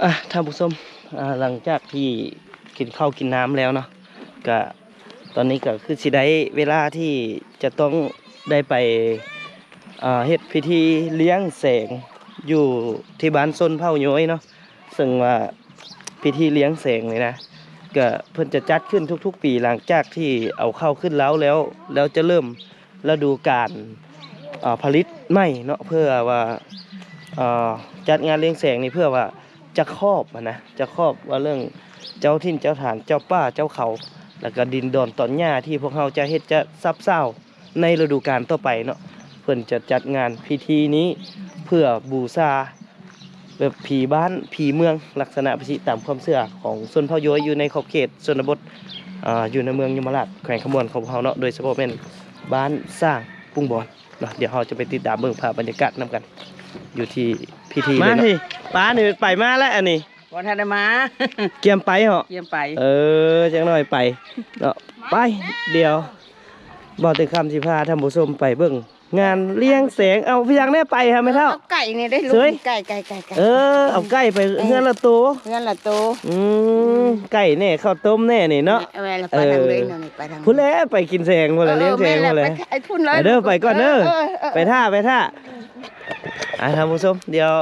ອ່ະ ທ່ານຜູ້ຊົມ ອ່າ ຫຼັງຈາກທີ່ກິນເຂົ້າກິນນ້ຳແລ້ວເນາະ ກະຕອນນີ້ກະຄືຊິໄດ້ເວລາທີ່ຈະຕ້ອງໄດ້ໄປ ອ່າ ເຮັດພິທີລ້ຽງແສງຢູ່ທີ່ບ້ານຊົນເຜົ່າໂຍຍເນາະ. ເຊິ່ງວ່າພິທີລ້ຽງແສງນີ້ນະ ກະເພິ່ນຈະຈັດຂຶ້ນທຸກໆປີ ຫຼັງຈາກທີ່ເອົາເຂົ້າຂຶ້ນເລົ້າແລ້ວ ແລ້ວຈະເລີ່ມ ລະດູການ ເອີ ຜະລິດໃໝ່ເນາະ ເພື່ອວ່າ ເອີ ຈັດງານລ້ຽງແສງນີ້ ເພື່ອວ່າຈະຄອບຫັ້ນນະ ຈະຄອບວ່າເລື່ອງເຈົ້າຖິ່ນເຈົ້າຖານ ເຈົ້າປ່າເຈົ້າເຂົາ ແລ້ວກະດິນດອນຕອນຫຍ້າທີ່ພວກເຮົາຈະເຮັດ ຈະຊາບຊາວໃນລະດູການຕໍ່ໄປເນາະ. ເພິ່ນຈະຈັດງານພິທີນີ້ເພື່ອບູຊາ ແບບຜີບ້ານຜີເມືອງ ລັກສະນະພິທີຕາມຄວາມເຊື່ອຂອງຊົນເຜົ່າໂຍຍຢູ່ໃນຂອບເຂດຊົນນະບົດ ອ່າ ຢູ່ໃນເມືອງຍົມມະລາດ ແຂວງຄຳມ່ວນຂອງພວກເຮົາເນາະ ໂດຍສະເພາະແມ່ນບ້ານສ້າງປຸງບອນເນາະ. ດຽວເຮົາຈະໄປຕິດຕາມເບິ່ງພາບບັນຍາກາດນຳກັນ ຢູ່ທີ່ພິທີເລີຍເນາະ. ມາພີ່ ປ້ານີ້ໄປມາແລ້ວອັນນີ້ ບໍ່ທັນໄດ້ມາ ກຽມໄປເຫາະ ກຽມໄປ ເອີ ຈັກໜ້ອຍໄປເນາະ. ໄປ ດຽວບ່າວເຕັງຄຳຊິພາທ່ານຜູ້ຊົມໄປເບິ່ງ ງານລ້ຽງແສງ ເອົາພະຍັງແດ່ໄປຫາແມ່ເຖົ້າ ເອົາໄກ່ນີ້ໄດ້ລູກ ເຊີຍ ໄກ່ ໄກ່ ໄກ່ ໄກ່ ເອີ ເອົາໄກ່ໄປເຮືອນລະໂຕ ເຮືອນລະໂຕ ອືມ ໄກ່ແດ່ ເຂົ້າຕົ້ມແດ່ນີ້ເນາະ ແມ່ນລະ ໄປທາງເລີຍ ເອີ ນີ້ ໄປທາງພຸ້ນແຫຼະ ໄປກິນແສງພຸ້ນແຫຼະ ເອີ ລ້ຽງແສງພຸ້ນແຫຼະ ໄປພຸ້ນເລີຍ ໄປເດີ ໄປກ່ອນເດີ ເອີ ເອີ ໄປຖ້າ ໄປຖ້າ ອ່າ ທ່ານຜູ້ຊົມ ດຽວ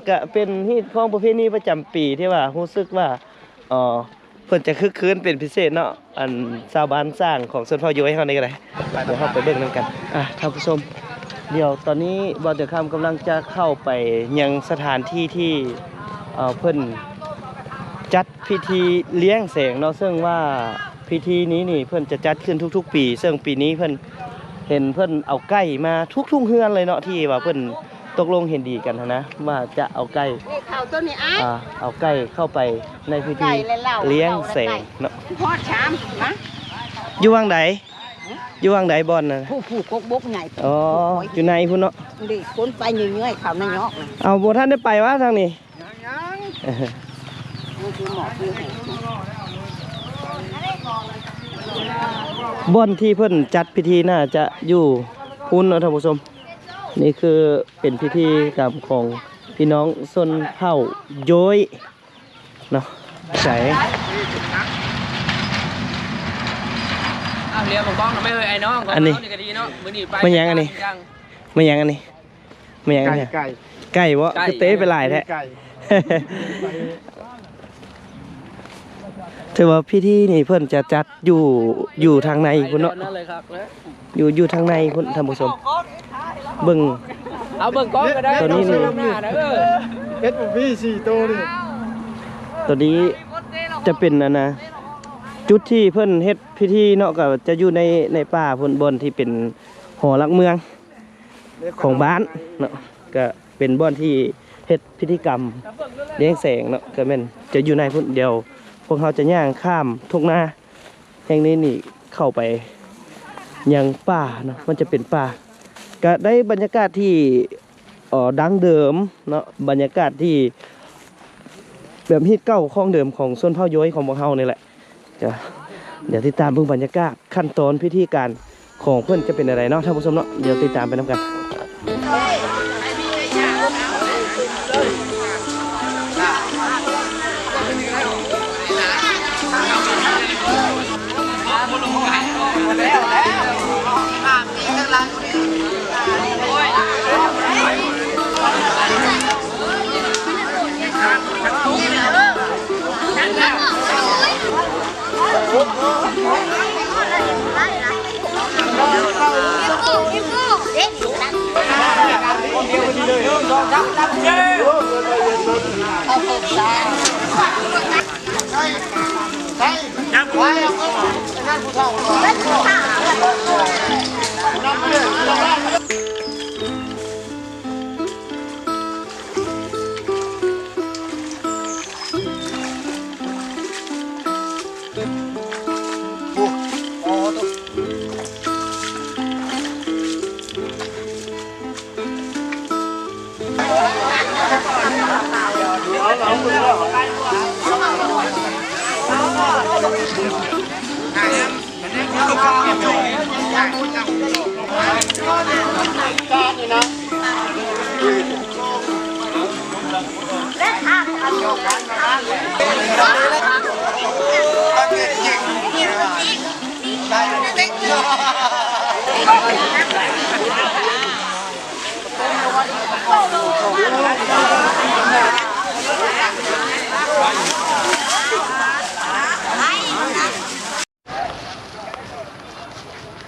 ກະເປັນຮີດຄອງປະເພນີປະຈຳປີທີ່ວ່າຮູ້ສຶກວ່າ ເອີ ເພິ່ນຈະຄຶກຄື້ນເປັນພິເສດເນາະ ອັນຊາວບ້ານຊ້າງຂອງຊົນເຜົ່າໂຍຍເຮົານີ້ກະໄດ້ ດຽວເຮົາໄປເບິ່ງນຳກັນ. ອ່ະ ທ່ານຜູ້ຊົມ ດຽວຕອນນີ້ບ່າວເຕັງຄຳກຳລັງຈະເຂົ້າໄປຍັງສະຖານທີ່ທີ່ ເອີ ເພິ່ນຈັດພິທີລ້ຽງແສງເນາະ ເຊິ່ງວ່າພິທີນີ້ນີ້ເພິ່ນຈະຈັດຂຶ້ນທຸກໆປີ ເຊິ່ງປີນີ້ເພິ່ນ ເຫັນເພິ່ນເອົາໄກ່ມາທຸກໆເຮືອນເລີຍເນາະ ທີ່ວ່າເພິ່ນຕົກລົງເຫັນດີກັນຫັ້ນນະ ວ່າຈະເອົາໄກ່ ນີ້ເຂົ້າໂຕນີ້ອ້າຍ ອ່າ ເອົາໄກ່ເຂົ້າໄປໃນພິທີລ້ຽງແສງເນາະ. ຮອດຊາມ ມາ ຢູ່ຫວ່າງໃດ? ຫຶ? ຢູ່ຫວ່າງໃດບ່ອນນະ? ຜູ້ ຜູ້ກົກບົກໃຫຍ່ ອໍ ຢູ່ໃນພຸ້ນເນາະ ເດ ຄົນໄປເຫຍື່ອຍໆ ເຂົ້າໃນຍອກນະ. ເອົາ ບໍ່ທັນໄດ້ໄປຫວາທາງນີ້? ຍັງໆ ບ່ອນທີ່ເພິ່ນຈັດພິທີໜ້າຈະຢູ່ພຸ້ນເນາະທ່ານຜູ້ຊົມ. ນີ້ຄືເປັນພິທີກຳຂອງພີ່ນ້ອງຊົນເຜົ່າໂຢຍເນາະ. ໃສ ອ້າວ ເລຍບໍ່ກ້ອງນະແມ່ເອີຍ ໄອ້ນ້ອງ ອັນນີ້ ເຮົານີ້ກະດີເນາະ ມື້ນີ້ໄປ ແມ່ນຫຍັງອັນນີ້? ແມ່ນຫຍັງອັນນີ້? ແມ່ນຫຍັງ ໄກ່ ໄກ່ ໄກ່ບໍ? ຄືເຕະໄປຫຼາຍແທ້ ໄກ່ ຖືວ່າພິທີນີ້ເພິ່ນຈະຈັດຢູ່ ຢູ່ທາງໃນພຸ້ນເນາະ ຢູ່ ຢູ່ທາງໃນພຸ້ນທ່ານຜູ້ຊົມ. ເບິ່ງ ເອົາເບິ່ງກ້ອງກະໄດ້ ຕອນນີ້ນີ້ ເອີ ເຮັດບໍ່ມີສີ່ໂຕນີ້ ຕອນນີ້ຈະເປັນອັນນະ ຈຸດທີ່ເພິ່ນເຮັດພິທີເນາະ ກະຈະຢູ່ໃນ ໃນປ່າພຸ້ນ ບ່ອນທີ່ເປັນຫໍຫຼັກເມືອງ ຂອງບ້ານເນາະ ກະເປັນບ່ອນທີ່ເຮັດພິທີກຳລ້ຽງແສງເນາະ ກະແມ່ນຈະຢູ່ໃນພຸ້ນ. ດຽວພວກເຮົາຈະຍ່າງຂ້າມທົ່ງນາແຫ່ງນີ້ນີ້ເຂົ້າໄປຍັງປ່າເນາະ ມັນຈະເປັນປ່າ ກະໄດ້ບັນຍາກາດທີ່ ເອີ ດັ້ງເດີມເນາະ ບັນຍາກາດທີ່ແບບຮີດເກົ່າຂອງເດີມຂອງຊົນເຜົ່າໂຢຍຂອງພວກເຮົານີ້ແຫຼະ. ກະດຽວຕິດຕາມເບິ່ງບັນຍາກາດຂັ້ນຕອນພິທີການຂອງເພິ່ນຈະເປັນແນວໃດເນາະທ່ານຜູ້ຊົມເນາະ ດຽວຕິດຕາມໄປນຳກັນ.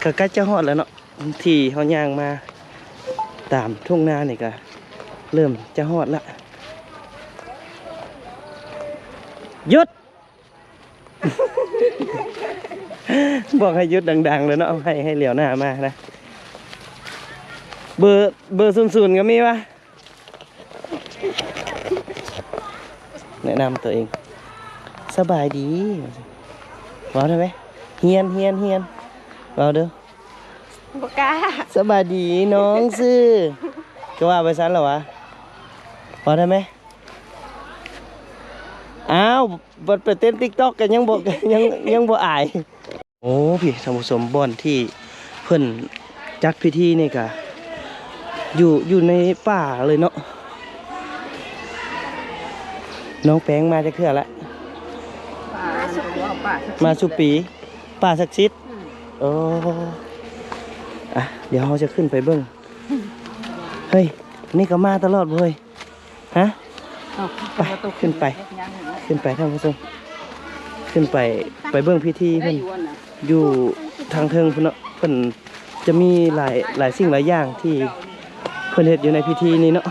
ກໍໃກ້ຈະຮອດແລ້ວເນາະ ທີ່ເຮົາຍ່າງມາຕາມທົ່ງນານີ້ກໍເລີ່ມຈະຮອດລະ. ຢຸດ! ບອກໃຫ້ຢຸດດັງໆເລີຍເນາະ ໃຫ້ ໃຫ້ຫຼຽວໜ້າມານະ. ເບີ ເບີສູນສູນກໍມີວະ? ແນະນຳຕົວເອງ. ສະບາຍດີ. ເວົ້າໄດ້ໄໝ? ຮຽນ ຮຽນ ຮຽນ. ເວົ້າເດີ້. ບໍ່ກ້າ. ສະບາຍດີນ້ອງຊື່. ກໍວ່າໄປຊັ້ນລະວະ. ເວົ້າໄດ້ໄໝ? ອ້າວ ບັດໄປເຕັ້ນຕິກຕັອກກໍຍັງບໍ່ ຍັງ ຍັງບໍ່ອາຍ. ໂອ້ ພີ່ທ່ານຜູ້ຊົມ ບ່ອນທີ່ເພິ່ນຈັດພິທີນີ້ກະຢູ່ ຢູ່ໃນປ່າເລີຍເນາະ. ນ້ອງແປ້ງມາຈັກເທື່ອລະ? ມາຊຸປີ ມາຊຸປີ. ປ່າສັກສິດ. ອືມ ໂອ້ ອ່ະ ດຽວເຮົາຈະຂຶ້ນໄປເບິ່ງ. ເຮີ້ຍ ນີ້ກໍມາຕະຫຼອດບໍ່ເຮີ້ຍ? ຮະ ເອົາ ໄປ ຂຶ້ນໄປ ຂຶ້ນໄປທ່ານຜູ້ຊົມ ຂຶ້ນໄປ ໄປເບິ່ງພິທີເພິ່ນຢູ່ທາງເທິງພຸ້ນເນາະ. ເພິ່ນຈະມີຫຼາຍ ຫຼາຍສິ່ງຫຼາຍຢ່າງທີ່ເພິ່ນເຮັດຢູ່ໃນພິທີນີ້ເນາະ.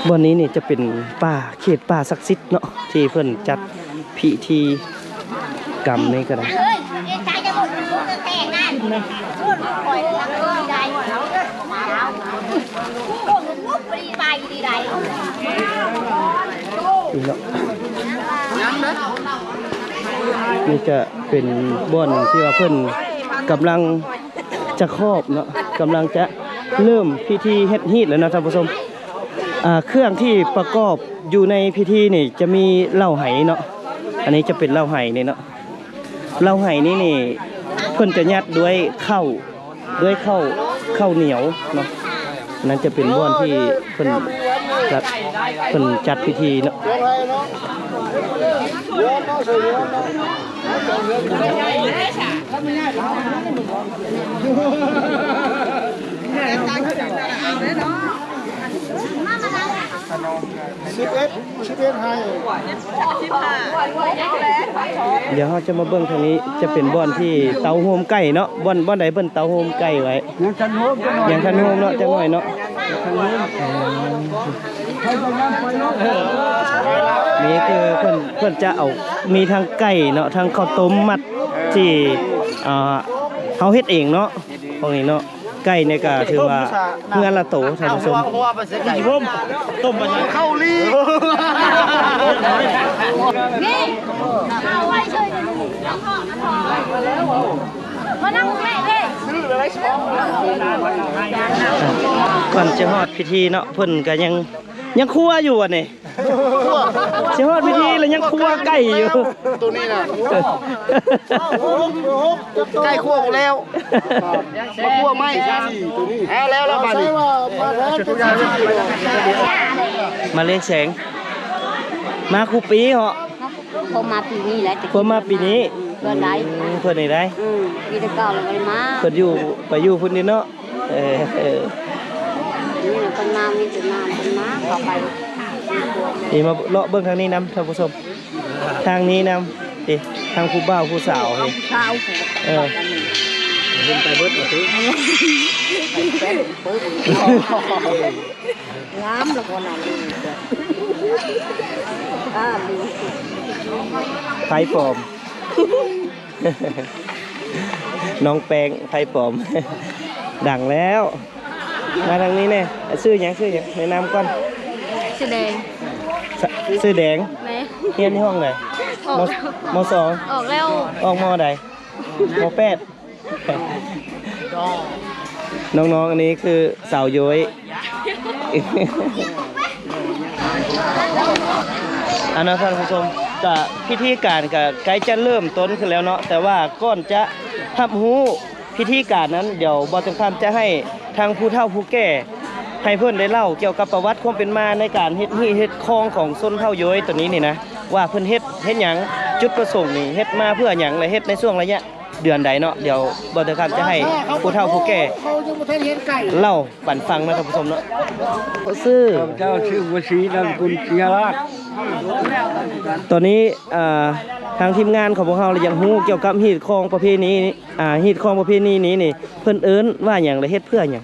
ບ່ອນນີ້ນີ້ຈະເປັນປ່າ ເຂດປ່າສັກສິດເນາະ ທີ່ເພິ່ນຈັດພິທີກຳນີ້ກໍໄດ້. ນີ້ເນາະ ນີ້ຈະເປັນບ່ອນທີ່ວ່າເພິ່ນກຳລັງຈະຄອບເນາະ ກຳລັງຈະເລີ່ມພິທີເຮັດຮີດແລ້ວເນາະທ່ານຜູ້ຊົມ. ອ່າ ເຄື່ອງທີ່ປະກອບຢູ່ໃນພິທີນີ້ຈະມີເຫຼົ້າໄຫເນາະ ອັນນີ້ຈະເປັນເຫຼົ້າໄຫນີ້ເນາະ. ເຫຼົ້າໄຫນີ້ນີ້ ເພິ່ນຈະຍັດດ້ວຍເຂົ້າ ດ້ວຍເຂົ້າ ເຂົ້າໜຽວເນາະ. ນັ້ນຈະເປັນບ່ອນທີ່ເພິ່ນຈັດ ເພິ່ນຈັດພິທີເນາະ. ສິບເອັດ ສິບເອັດ ໃຫ້ ດຽວເຮົາຈະມາເບິ່ງທາງນີ້ ຈະເປັນບ່ອນທີ່ເຕົາໂຮມໄກ່ເນາະ. ບ່ອນ ບ່ອນໃດເພິ່ນເຕົາໂຮມໄກ່ໄວ້? ຍັງທັນໂຮມ ຍັງທັນໂຮມເນາະ ຈັກໜ້ອຍເນາະ. ນີ້ຄືເພິ່ນ ເພິ່ນຈະເອົາ ມີທັງໄກ່ເນາະ ທັງເຂົ້າຕົ້ມມັດທີ່ ອ່າ ເຮົາເຮັດເອງເນາະ ພວກນີ້ເນາະ. ໄກ່ນີ້ກໍຖືວ່າເຮືອນລະໂຕທ່ານຜູ້ຊົມ. ຕົ້ມມັນເຂົ້າລີ ນີ້ ມານັ່ງແມ່ເດ້. ກ່ອນຈະຮອດພິທີເນາະ ເພິ່ນກໍຍັງ ຍັງຄົວຢູ່ອັນນີ້. ຊິຮອດພິທີແລ້ວຍັງຄົວໄກ່ຢູ່. ໂຕນີ້ນະ ໄກ່ຄົວບໍ່ແລ້ວ ມາຄົວໃໝ່. ເອົາແລ້ວລະບາດນີ້ ມາລ້ຽງແສງ ມາຄູ່ປີເນາະ. ເພິ່ນມາປີນີ້ແຫຼະ ເພິ່ນມາປີນີ້. ເພິ່ນໄດ້ ອືມ ເພິ່ນນີ້ໄດ້ ອືມ ປີແຕ່ເກົ່າແລ້ວບໍ່ໄດ້ມາ. ເພິ່ນຢູ່ ໄປຢູ່ພຸ້ນນີ້ເນາະ. ເອີ ເອີ ນີ້ເພິ່ນມາ ມີແຕ່ມາ ເພິ່ນມາເຂົ້າໄປ. ນີ້ມາເລາະເບິ່ງທາງນີ້ນຳທ່ານຜູ້ຊົມ ທາງນີ້ນຳ ນີ້ ທາງຜູ້ບ່າວຜູ້ສາວນີ້ ຜູ້ສາວ ເອີ ເຫັນໄປເບິດວ່າຕິ ງາມແລ້ວກໍນັ້ນ ອ່າ ໄພປອມ. ນ້ອງແປ້ງໄພປອມ ດັງແລ້ວ. ມາທາງນີ້ແດ່ ຊື່ຫຍັງ ຊື່ຫຍັງ ແນະນຳກ່ອນ. ຊື່ແດງ ຊື່ແດງ. ແມ່ນ ຮຽນຢູ່ຫ້ອງໃດ? ມ. ສອງ. ອອກແລ້ວ ອອກ ມ. ໃດ? ມ. ແປດ. ນ້ອງໆ ອັນນີ້ຄືສາວໂຢຍ. ອັນນັ້ນທ່ານຜູ້ຊົມ ກະພິທີການກະໃກ້ຈະເລີ່ມຕົ້ນຂຶ້ນແລ້ວເນາະ ແຕ່ວ່າກ່ອນຈະຮັບຮູ້ ວິທີການນັ້ນ ດຽວບ່າວເຕີງຄຳຈະໃຫ້ທາງຜູ້ເຖົ້າຜູ້ແກ່ ໃຫ້ເພິ່ນໄດ້ເລົ່າກ່ຽວກັບປະຫວັດຄວາມເປັນມາໃນການເຮັດຮີດເຮັດຄອງຂອງຊົນເຜົ່າໂຢຍໂຕນີ້ນີ້ນະ ວ່າເພິ່ນເຮັດ ເຮັດຫຍັງ ຈຸດປະສົງນີ້ເຮັດມາເພື່ອຫຍັງ ແລະ ເຮັດໃນຊ່ວງໄລຍະເດືອນໃດເນາະ. ດຽວບ່າວເຕີງຄຳຈະໃຫ້ຜູ້ເຖົ້າຜູ້ແກ່ເລົ່າ ປັນຟັງເນາະທ່ານຜູ້ຊົມເນາະ. ຊື່ ຂ້າພະເຈົ້າຊື່ ບົວສີ ນາມສະກຸນ ສີຫະລາດ. ຕອນນີ້ ອ່າ ທາງທີມງານຂອງພວກເຮົາລະຢາກຮູ້ກ່ຽວກັບຮີດຄອງປະເພນີ ອ່າ ຮີດຄອງປະເພນີນີ້ນີ້ ເພິ່ນເອີ້ນວ່າຫຍັງ ແລະ ເຮັດເພື່ອຫຍັງ?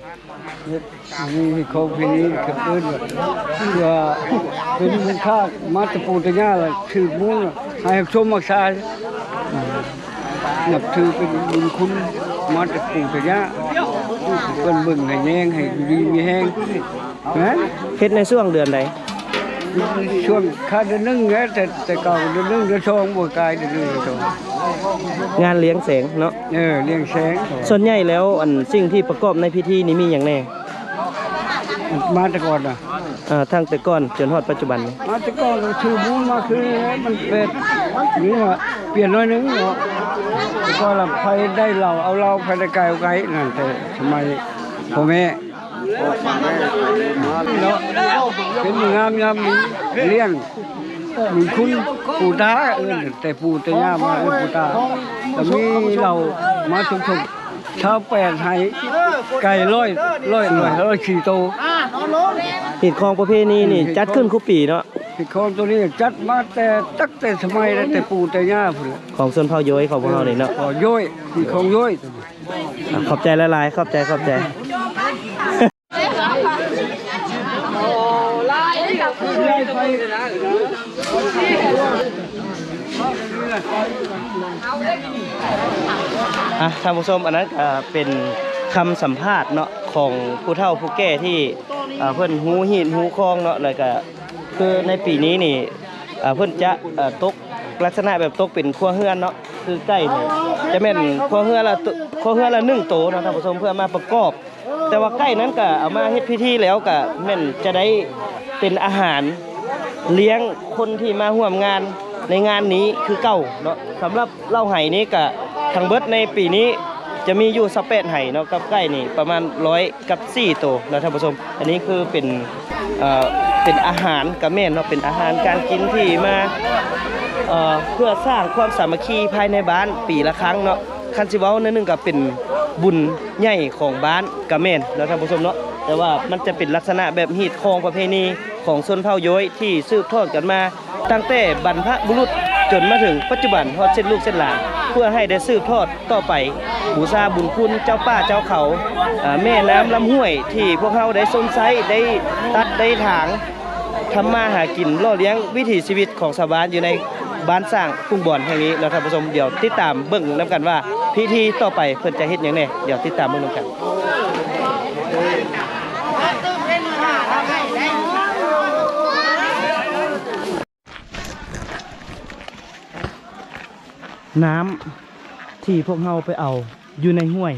ຮີດຄອງປະເພນີເພິ່ນເອີ້ນວ່າ ເພື່ອເປັນມູນຄ່າມາແຕ່ປູ່ແຕ່ຍ່າ ລະຖືກມູນ ໃຫ້ຮັກຊົມຮັກສາ ນັບຖືເປັນບຸນຄຸນມາແຕ່ປູ່ແຕ່ຍ່າ ເພິ່ນເບິ່ງໃຫ້ແຍງ ໃຫ້ຢູ່ດີມີແຮງ ແມ່ນ. ເຮັດໃນຊ່ວງເດືອນໃດ? ຊ່ວງຄາເດືອນໜຶ່ງແຫຼະ ແຕ່ ແຕ່ເກົ່າເດືອນໜຶ່ງເດືອນສອງ ບໍ່ກາຍເດືອນໜຶ່ງເດືອນສອງ. ງານລ້ຽງແສງເນາະ? ເອີ ລ້ຽງແສງ. ສ່ວນໃຫຍ່ແລ້ວ ອັນ ສິ່ງທີ່ປະກອບໃນພິທີນີ້ມີຫຍັງແດ່? ມາແຕ່ກ່ອນນະ? ເອີ ຕັ້ງແຕ່ກ່ອນຈົນຮອດປັດຈຸບັນນີ້. ມາແຕ່ກ່ອນກໍຖືກມູນມາຄື ມັນເປັນ ນີ້ວ່າປ່ຽນໜ້ອຍໜຶ່ງເນາະ. ແຕ່ກ່ອນລະໃຜໄດ້ເຫຼົ້າເອົາເຫຼົ້າ ໃຜໄດ້ໄກ່ເອົາໄກ່ ນັ້ນແຕ່ສະໄໝພໍ່ແມ່ ເນາະ ເປັນງາມຍາມດີ ລ້ຽງບຸນຄຸນປູ່ຕາ ເອີ້ນແຕ່ປູ່ແຕ່ຍ່າມາເອີ້ນປູ່ຕາ ກໍມີເຫຼົ້າມາສົມທົບ ຊາວແປດໄຮ່ ໄກ່ຮ້ອຍ ຮ້ອຍ ຮ້ອຍສີ່ໂຕ. ຮີດຄອງປະເພນີນີ້ ອືມ ຈັດຂຶ້ນຄູ່ປີເນາະ? ຮີດຄອງໂຕນີ້ຈັດມາແຕ່ ຕັ້ງແຕ່ສະໄໝແຕ່ປູ່ແຕ່ຍ່າພຸ້ນແຫຼະ ຂອງຊົນເຜົ່າໂຢຍຂອງພວກເຮົານີ້ເນາະ. ອໍ ໂຢຍ ຮີດຄອງໂຢຍ. ອ່ະ ຂອບໃຈຫຼາຍໆ ຂອບໃຈ ຂອບໃຈ. ອ່ະ ທ່ານຜູ້ຊົມ ອັນນັ້ນ ເອີ ເປັນຄຳສຳພາດເນາະ ຂອງຜູ້ເຖົ້າຜູ້ແກ່ທີ່ ເອີ ເພິ່ນຮູ້ຮີດຮູ້ຄອງເນາະ ແລ້ວກະ ຄືໃນປີນີ້ນີ້ ເອີ ເພິ່ນຈະ ເອີ ຕົກ ລັກສະນະແບບຕົກເປັນຄົວເຮືອນເນາະ ຄືໄກ່ນີ້ຈະແມ່ນຄົວເຮືອນລະ ຄົວເຮືອນລະໜຶ່ງໂຕເນາະທ່ານຜູ້ຊົມ ເພື່ອມາປະກອບ. ແຕ່ວ່າໄກ່ນັ້ນກະເອົາມາເຮັດພິທີແລ້ວ ກະແມ່ນຈະໄດ້ເປັນອາຫານລ້ຽງຄົນທີ່ມາຮ່ວມງານໃນງານນີ້ຄືເກົ່າເນາະ. ສຳລັບເຫຼົ້າໄຫນີ້ກະທັງເບິດໃນປີນີ້ຈະມີຢູ່ຊາວແປດໄຫເນາະ ກັບໄກ່ນີ້ປະມານຮ້ອຍ ກັບສີ່ໂຕເນາະທ່ານຜູ້ຊົມ. ອັນນີ້ຄືເປັນ ເອີ ເປັນອາຫານກະແມ່ນເນາະ ເປັນອາຫານການກິນທີ່ມາ ເອີ ເພື່ອສ້າງຄວາມສາມັກຄີພາຍໃນບ້ານປີລະຄັ້ງເນາະ. ຄັນຊິເວົ້າໜ້ອຍໜຶ່ງກະເປັນບຸນໃຫຍ່ຂອງບ້ານກະແມ່ນເນາະທ່ານຜູ້ຊົມເນາະ. ແຕ່ວ່າມັນຈະເປັນລັກສະນະແບບຮີດຄອງປະເພນີຂອງຊົນເຜົ່າໂຢຍທີ່ສືບທອດກັນມາ ຕັ້ງແຕ່ບັນພະບຸລຸດຈົນມາເຖິງປັດຈຸບັນຮອດເຊັ່ນລູກເຊັ່ນຫຼານ ເພື່ອໃຫ້ໄດ້ສືບທອດຕໍ່ໄປ ບູຊາບຸນຄຸນເຈົ້າປ່າເຈົ້າເຂົາ ເອີ ແມ່ນ້ຳລຳຫ້ວຍທີ່ພວກເຮົາໄດ້ຊົມໃຊ້ ໄດ້ຕັດໄດ້ຖາງ ທຳມາຫາກິນ ຫຼໍ່ລ້ຽງວິຖີຊີວິດຂອງຊາວບ້ານຢູ່ໃນບ້ານສ້າງປຸງບອນແຫ່ງນີ້ເນາະທ່ານຜູ້ຊົມ. ດຽວຕິດຕາມເບິ່ງນຳກັນວ່າພິທີຕໍ່ໄປເພິ່ນຈະເຮັດຫຍັງແດ່ ດຽວຕິດຕາມເບິ່ງນຳກັນ. ນ້ຳທີ່ພວກເຮົາໄປເອົາຢູ່ໃນຫ້ວຍ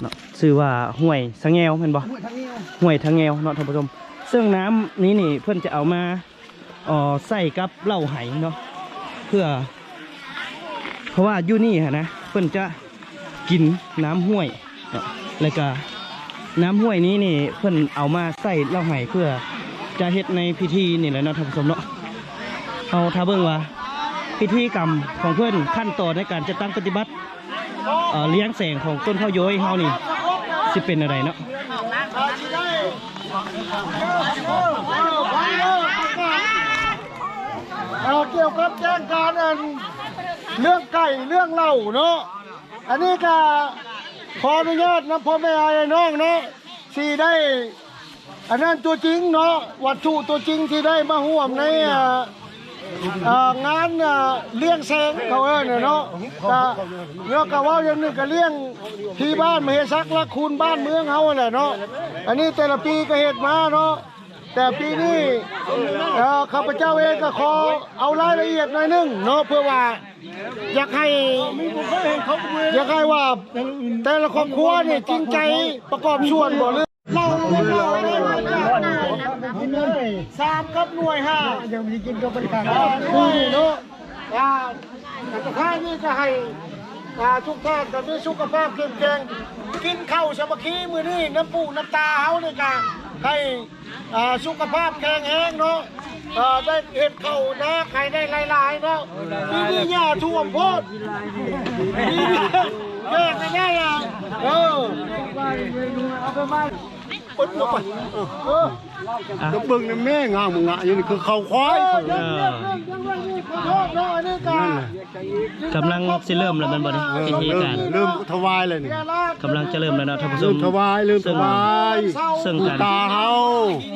ເນາະ ຊື່ວ່າຫ້ວຍສະແງວແມ່ນບໍ່? ຫ້ວຍທະແງວ ຫ້ວຍທະແງວເນາະທ່ານຜູ້ຊົມ. ເຊິ່ງນ້ຳນີ້ນີ້ເພິ່ນຈະເອົາມາ ເອີ ໃສ່ກັບເຫຼົ້າໄຫເນາະ ເພື່ອ ເພາະວ່າຢູ່ນີ້ຫັ້ນນະ ເພິ່ນຈະ ກິນນ້ຳຫ້ວຍເນາະ ແລ້ວກະນ້ຳຫ້ວຍນີ້ນີ້ເພິ່ນເອົາມາໃສ່ເຫຼົ້າໄຫເພື່ອຈະເຮັດໃນພິທີນີ້ແຫຼະເນາະທ່ານຜູ້ຊົມເນາະ. ເຮົາຖ້າເບິ່ງວ່າພິທີກຳຂອງເພິ່ນ ຂັ້ນຕອນໃນການຈັດຕັ້ງປະຕິບັດ ເອີ ລ້ຽງແສງຂອງຊົນເຜົ່າໂຢຍເຮົານີ້ຊິເປັນແນວໃດເນາະ. ເອີ ກ່ຽວກັບແຈ້ງການ ອັນ ເລື່ອງໄກ່ເລື່ອງເຫຼົ້າເນາະ ອັນນີ້ກະຂໍອະນຸຍາດນຳພໍ່ແມ່ອ້າຍນ້ອງເນາະ ຊິໄດ້ ອັນນັ້ນຕົວຈິງເນາະ ວັດຖຸຕົວຈິງທີ່ໄດ້ມາຮ່ວມໃນ ເອີ ເອີ ງານ ເອີ ລ້ຽງແສງເຂົາເອີ້ນເນາະ. ກະ ແລ້ວກະເວົ້າຢ່າງໜຶ່ງກະລ້ຽງທີ່ບ້ານມະເຫສັກລັກຄູນບ້ານເມືອງເຮົາຫັ້ນແຫຼະເນາະ. ອັນນີ້ແຕ່ລະປີກະເຮັດມາເນາະ ແຕ່ປີນີ້ ເອີ ຂ້າພະເຈົ້າເອງກໍຂໍເອົາລາຍລະອຽດໜ້ອຍໜຶ່ງເນາະ ເພື່ອວ່າຢາກໃຫ້ ຢາກໃຫ້ວ່າແຕ່ລະຄອບຄົວນີ້ຈິງໃຈປະກອບສ່ວນບໍ່ ຫຼື ເລົ່າເປັນເລົ່າໄດ້ມາຈາກສາມກັບໜ່ວຍຫ້າ ຍັງບໍ່ໄດ້ກິນກໍບໍ່ໄດ້ຂາຍ ໜ່ວຍເນາະ ອ່າ ສຸດທ້າຍນີ້ກໍໃຫ້ ອ່າ ທຸກທ່ານກໍມີສຸຂະພາບເຂັ້ມແຂງ ກິນເຂົ້າສາມັກຄີມື້ນີ້ ນ້ຳປູນ້ຳຕາເຮົານີ້ກໍໃຫ້ ອ່າ ສຸຂະພາບແຂງແຮງເນາະ ອ່າ ໄດ້ເຮັດເຂົ້ານາໃຫ້ໄດ້ຫຼາຍໆເນາະ ປີນີ້ຫຍ້າຖ້ວມໂພດ ປີນີ້ແຍກກັນໄດ້ລະ ເອີ ເອີ ເບິ່ງນຳແມ່ ງາມງະຢູ່ນີ້ຄືເຂົ້າຄວາຍ ເອີ ເອີ ນັ້ນແຫຼະ ກຳລັງຊິເລີ່ມແລ້ວແມ່ນບໍ່ນີ້? ເອີ ພິທີການ ເລີ່ມ ເລີ່ມຖວາຍແລ້ວນີ້ ກຳລັງຈະເລີ່ມແລ້ວເນາະທ່ານຜູ້ຊົມ ເລີ່ມຖວາຍ ເລີ່ມຖວາຍ ເຊິ່ງ ເຊິ່ງການ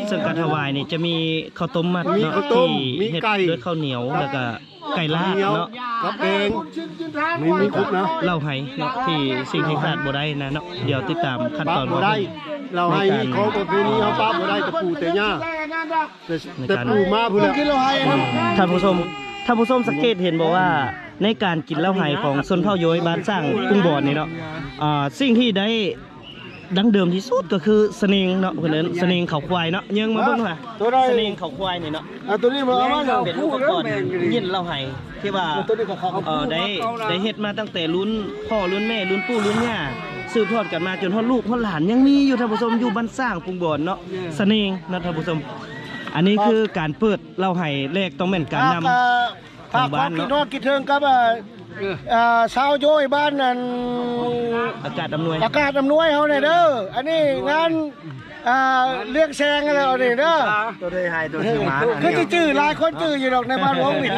ເຊິ່ງການຖວາຍນີ້ຈະມີເຂົ້າຕົ້ມມັດເນາະ ເຂົ້າຕົ້ມ ທີ່ເຮັດດ້ວຍເຂົ້າໜຽວ ແລ້ວກະໄກ່ລາດເນາະ ກັບແກງ ມີ ມີຄົບນະ ເຫຼົ້າໄຮເນາະ ທີ່ສິ່ງທີ່ຂາດບໍ່ໄດ້ນະເນາະ ດຽວຕິດຕາມຂັ້ນຕອນ ຂາດບໍ່ໄດ້ ເຫຼົ້າໄຮ ໃນການ ຂອງປະເພນີເຮົາປະບໍ່ໄດ້ ແຕ່ປູ່ແຕ່ຍ່າ ແຕ່ ແຕ່ປູ່ມາພຸ້ນແຫຼະ ທ່ານຜູ້ຊົມ ທ່ານຜູ້ຊົມສັງເກດເຫັນບໍ່ວ່າ ໃນການກິນເຫຼົ້າໄຮຂອງຊົນເຜົ່າໂຢຍບ້ານສ້າງປຸງບອນນີ້ເນາະ ອ່າ ສິ່ງທີ່ໄດ້ ດັ້ງເດີມທີ່ສຸດກໍຄືສະເໜງເນາະ ເພິ່ນເອີ້ນສະເໜງເຂົາຄວາຍເນາະ ເຢີງມາເບິ່ງດູຫາ ໂຕໃດ ສະເໜງເຂົາຄວາຍນີ້ເນາະ ອ່າ ໂຕນີ້ບໍ່ເອົາມາແລ້ວ ເປັນອຸປະກອນຍິ້ນເຫຼົ້າໄຮທີ່ວ່າ ໂຕນີ້ກໍເຂົາ ເອີ ໄດ້ ໄດ້ເຮັດມາຕັ້ງແຕ່ລຸ້ນພໍ່ລຸ້ນແມ່ລຸ້ນປູ່ລຸ້ນຍ່າ ສືບທອດກັນມາຈົນຮອດລູກຮອດຫຼານ ຍັງມີຢູ່ທ່ານຜູ້ຊົມ ຢູ່ບ້ານສ້າງປຸງບອນເນາະ ສະເໜງເນາະທ່ານຜູ້ຊົມ ອັນນີ້ຄືການເປີດເຫຼົ້າໄຮແລກ ຕ້ອງແມ່ນການນຳ ຂອງບ້ານເນາະ ພີ່ນ້ອງຄິດເຖິງກັບ ອ່າ ຊາວໂຢຍບ້ານນັ້ນ ອາກາດອຳນວຍ ອາກາດອຳນວຍເຮົານີ້ເດີ ອັນນີ້ງານ ອ່າ ລຽງແສງແລ້ວນີ້ເດີ ໂຕໃດໃຫ້ໂຕຊື່ມາ ຄືຊິຈື່ ຫຼາຍຄົນຈື່ຢູ່ດອກໃນບ້ານວງວິນ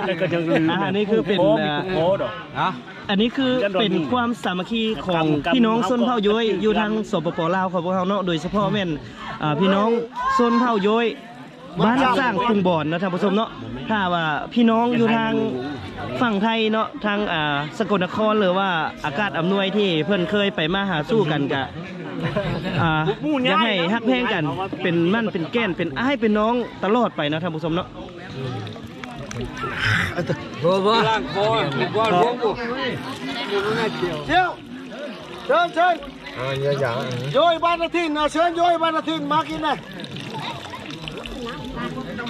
ແຕ່ກໍຍັງລືມ ອ່າ ອັນນີ້ຄືເປັນ ອ່າ ອັນນີ້ຄືເປັນຄວາມສາມັກຄີຂອງພີ່ນ້ອງຊົນເຜົ່າໂຢຍຢູ່ທາງ ສປປ ລາວ ຂອງພວກເຮົາເນາະ ໂດຍສະເພາະແມ່ນ ອ່າ ພີ່ນ້ອງຊົນເຜົ່າໂຢຍ ບ້ານສ້າງປຸງບອນເນາະທ່ານຜູ້ຊົມເນາະ ຖ້າວ່າພີ່ນ້ອງຢູ່ທາງຝັ່ງໄທເນາະ ທາງ ອ່າ ສະກົນນະຄອນ ຫຼືວ່າອາກາດອຳນວຍທີ່ເພິ່ນເຄີຍໄປມາຫາສູ່ກັນກະ ອ່າ ຢາກໃຫ້ຮັກແພງກັນ ເປັນໝັ້ນເປັນແກ່ນ ເປັນອ້າຍເປັນນ້ອງຕະຫຼອດໄປເນາະທ່ານຜູ້ຊົມເນາະ ບໍ່ ບໍ່ ລ້າງຄໍ ລ້າງຄໍ ເຈົ້າ ເຊີນ ເຊີນ ອ່າ ຢ່າ ຢ່າ ໂຢຍບ້ານນາທິນ ເຊີນ ໂຢຍບ້ານນາທິນ ມາກິນນະ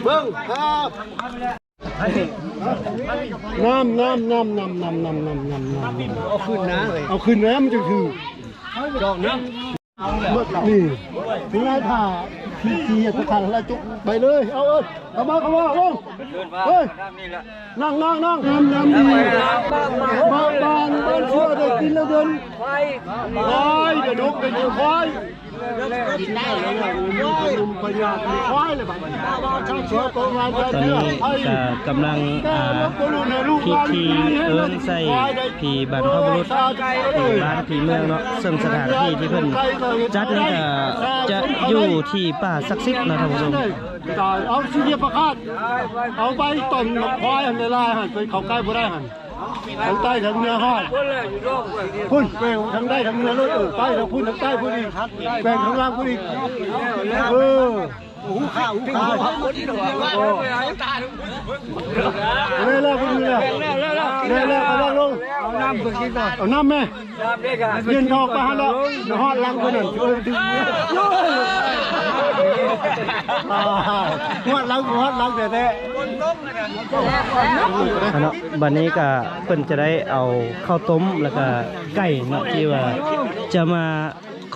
ເບິ່ງ ອ່າ ນ້ຳ ນ້ຳ ນ້ຳ ເອົາຂຶ້ນນະ ເອີຍ ເອົາຂຶ້ນນະ ມັນຈຶ່ງຖືກ ຈອກນະ ນີ້ ນີ້ນາຍຖ້າ ທີ່ ທີ່ສະຄັນລະຈຸກ ໄປເລີຍ ເອົາ ເອີ ເຂົ້າມາ ເຂົ້າມາ ເອົາ ເຮີ້ຍ ນັ່ງ ນັ່ງ ນັ່ງ ນ້ຳ ນ້ຳດີ ບາງ ບາງ ບາງເທື່ອໄດ້ກິນແລ້ວເດີນ ຄວາຍ ດະດົກໄດ້ກິນຄວາຍ ກິນໄດ້ແລ້ວ ນມພະຍາດຄວາຍແລ້ວບາດນີ້ ຕອນນີ້ກໍກຳລັງ ອ່າ ພິທີເອີ້ນໃສ່ຜີບັນພະບຸລຸດ ຜີບ້ານຜີເມືອງເນາະ ເຊິ່ງສະຖານທີ່ທີ່ເພິ່ນຈັດນີ້ກໍຈະຢູ່ທີ່ປ່າສັກສິດເນາະທ່ານຜູ້ຊົມ. ຕາຍ ເອົາຊິເຫຍບປາຄາດ ເອົາໄປຕ້ອນຄວາຍຫັ້ນຫຼາຍໆ ຫັ້ນ ໄປເຂົ້າໃກ້ບໍ່ໄດ້ຫັ້ນ ທາງໃຕ້ທາງເໜືອຮອດ ພຸ້ນ ແກວ່ງທາງໃຕ້ທາງເໜືອໂລດ ເອີ ໄປທາງພຸ້ນ ທາງໃຕ້ພຸ້ນອີກ ແກວ່ງທາງລ່າງພຸ້ນອີກ ເອີ ໂອ້ ແລ້ວ ແລ້ວ ແລ້ວ ກຳລັງລົງ ເອົານ້ຳໄປກິນກ່ອນ ເອົານ້ຳແມ່ ເຢັນທອກໄປຫັ້ນແລ້ວ ຮອດຫຼັງເພິ່ນນັ້ນ ຮອດຫຼັງ ຮອດຫຼັງແທ້ໆ ເນາະ ບັດນີ້ກະເພິ່ນຈະໄດ້ເອົາເຂົ້າຕົ້ມ ແລ້ວກະໄກ່ເນາະ ທີ່ວ່າຈະມາ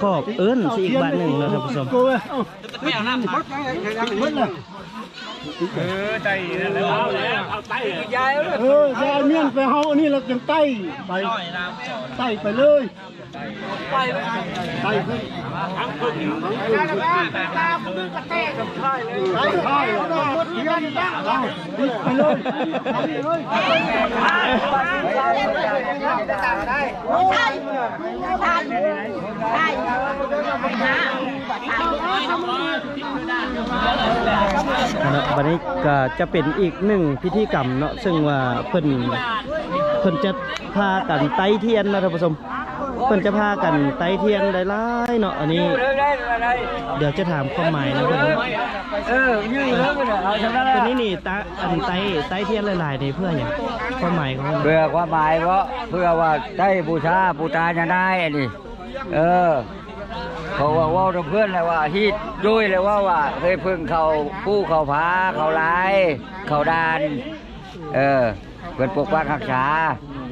ຂອບເອີ້ນຊິອີກບາດໜຶ່ງເນາະທ່ານຜູ້ຊົມ. ເອີ ໄຕ້ ເອີ ຢາຍເມຍນໄປເຮົາອັນນີ້ແລ້ວຈັ່ງໄຕ້ໄປ ໄຕ້ໄປເລີຍ ໄຕ້ຂຶ້ນ ໄຕ້ ໄປເລີຍ. ອັນເນາະ ບັດນີ້ກໍຈະເປັນອີກໜຶ່ງພິທີກຳເນາະ ເຊິ່ງວ່າເພິ່ນ ເພິ່ນຈະພາກັນໄຕ້ທຽນເນາະທ່ານຜູ້ຊົມ ເພິ່ນຈະພາກັນໄຕ້ທຽນຫຼາຍໆເນາະ ອັນນີ້ດຽວຈະຖາມຄວາມໝາຍນຳເພິ່ນເນາະ. ເອີ ຍືດເລີຍ ເອົາທາງນັ້ນ ອັນນີ້ນີ້ ຕາ ອັນໄຕ້ ໄຕ້ທຽນຫຼາຍໆນີ້ເພື່ອຫຍັງ? ຄວາມໝາຍຂອງມັນ ເພື່ອຄວາມໝາຍເພາະ ເພື່ອວ່າໄດ້ບູຊາປູຕາຍານາຍ ອັນນີ້ ເອີ ເພາະວ່າເວົ້ານຳເພື່ອນແລ້ວວ່າ ຮີດໂດຍແລ້ວເວົ້າວ່າ ເຄີຍເພິ່ງເຂົາພູເຂົາຜາ ເຂົາລາຍ ເຂົາດ່ານ ເອີ ເພິ່ນປົກປັກຮັກສາ